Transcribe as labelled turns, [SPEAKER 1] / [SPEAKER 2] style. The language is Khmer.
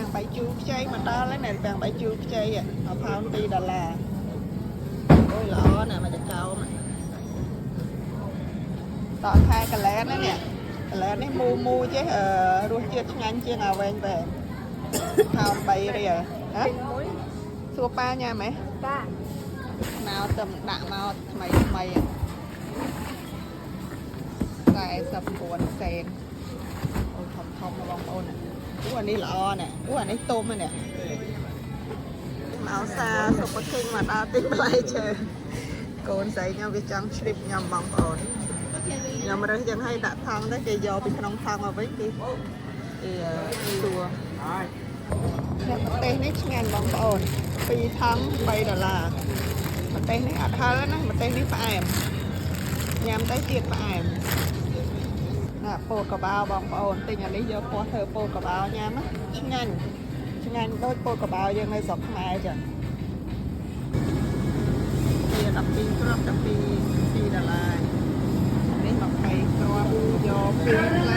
[SPEAKER 1] ំងបាយជូរខ្ចីមកដល់ហើយណែពាំងបាយជូរខ្ចី1ផោន2ដុល្លារអូយល្អណាស់មកចកោមតក់ខែកលែនណានេះកលែននេះមូមូចេះអឺរសជាតិឆ្ងាញ់ជាងអាវែងវែងផោន3រៀលហ៎
[SPEAKER 2] មួយ
[SPEAKER 1] សួរប៉ាញ៉ាំហ៎
[SPEAKER 2] តា
[SPEAKER 1] មកទៅដាក់មកថ្មីថ្មី49សេនអូធំធំណាបងប្អូនអូអានេះល្អណាស់អូអានេះទុំណាមកសា Super King មកដល់ទិញបន្លែឈើកូនស្រីខ្ញុំវាចង់ជ្រាបញ៉ាំបងប្អូនញ៉ាំរើសយ៉ាងឲ្យដាក់ថង់ទៅគេយកពីក្នុងថង់មកវិញគេគេសួរអ្នកប្រទេសនេះឆ្ងាញ់បងប្អូនពីរថង់3ដុល្លារប្រទេសនេះអត់ហឹរណាប្រទេសនេះផ្អែមញ៉ាំទៅជាតិផ្អែមណាពោតកបោបងប្អូនទិញអានេះយកពោះធ្វើពោតកបោញ៉ាំណាឆ្ងាញ់ឆ្ងាញ់ដូចពោតកបោយើងនៅស្រុកខ្មែរចឹង វា12គ្រាប់12 2ដុល្លារនេះ20គ្រាប់យក2ផ្លែ